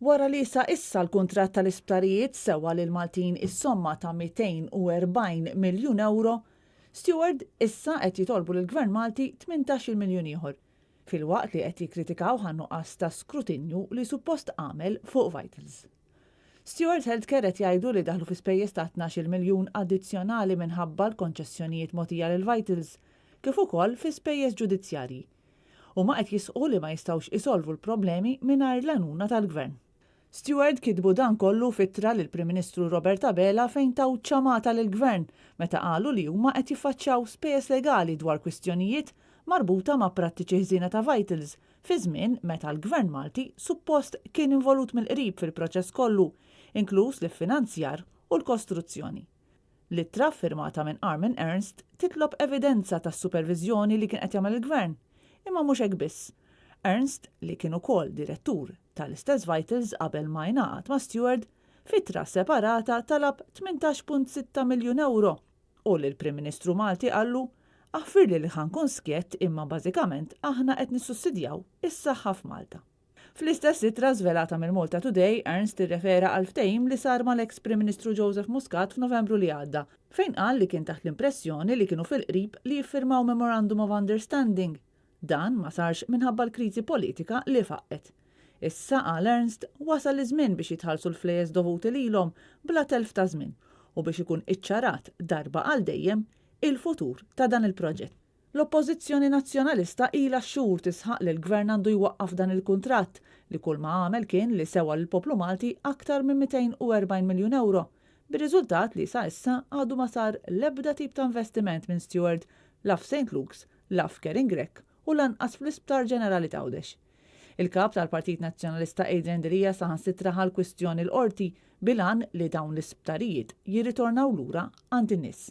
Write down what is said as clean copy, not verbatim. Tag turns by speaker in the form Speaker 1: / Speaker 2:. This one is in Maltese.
Speaker 1: Wara li sa issa l-kuntratt tal-isptarijiet sewa lill-Maltin is-somma ta' 240 miljun ewro, Steward issa qed jitolbu lill-Gvern Malti 18-il miljun ieħor, filwaqt li qed jikkritikawh għan-nuqqas ta' skrutinju li suppost għamel fuq Vitals. Steward Healthcare qed jgħidu li daħlu fi spejjeż ta' 12-il miljun addizzjonali minħabba l-konċessjonijiet mogħtija lil Vitals, kif ukoll fi spejjeż ġudizzjarji. Huma qed jisħqu li ma jistgħux isolvu l-problemi mingħajr l-għajnuna tal-Gvern. Steward kitbu dan kollu f'ittra lill-Prim Ministru Robert Abela fejn taw ċamata lill-Gvern meta qalu li huma qed jiffaċċjaw spejjeż legali dwar kwistjonijiet marbuta ma' prattiċi ħżiena ta' Vitals fi żmien meta l-Gvern Malti suppost kien involut mill-qrib fil-proċess kollu, inkluż l-iffinanzjar u l-kostruzzjoni. L-ittra ffirmata minn Armin Ernst titlob evidenza tas-superviżjoni li kien qed jagħmel il-Gvern. Imma mhux hekk biss. Ernst, li kien ukoll direttur tal-istess Vitals qabel ma ingħaqad ma' Steward, f'ittra separata talab 18.6 miljun ewro u lill-Prim Ministru Malti qallu, Aħfirli li ħa nkun skjett imma bażikament aħna qed nissussidjaw is-saħħa f'Malta. Fl-istess ittra żvelata mill-Malta Today, Ernst irrefera għal ftehim li sar mal-eks Prim Ministru Joseph Muscat f'Novembru li għadda, fejn qal li kien taħt l-impressjoni li kienu fil-qrib li jiffirmaw Memorandum of Understanding. Dan ma sarx minħabba l-kriżi politika li faqqgħet. Issa, qal Ernst, wasal iż-żmien biex jitħallsu l-flejjes dovuti lilhom bla telf ta' żmien u biex ikun iċċarat darba għal dejjem il-futur ta' dan il-proġett. L-Oppożizzjoni Nazzjonalista ilha x-xhur tisħaq li l-Gvern għandu jwaqqaf dan il-kuntratt li kull ma għamel kien li sewa lill-poplu Malti aktar minn 240 miljun ewro, bir-riżultat li sa issa għadu ma sar l-ebda tip ta' investiment minn Steward la f'Saint Luke's, la f'Karen Grech u lanqas fl-Isptar Ġenerali t'Għawdex. Il-Kap tal-Partit Nazzjonalista Adrian Delia saħansitra ħa l-kwistjoni l-Qorti bil-għan li dawn l-isptarijiet jirritornaw lura għand in-nies.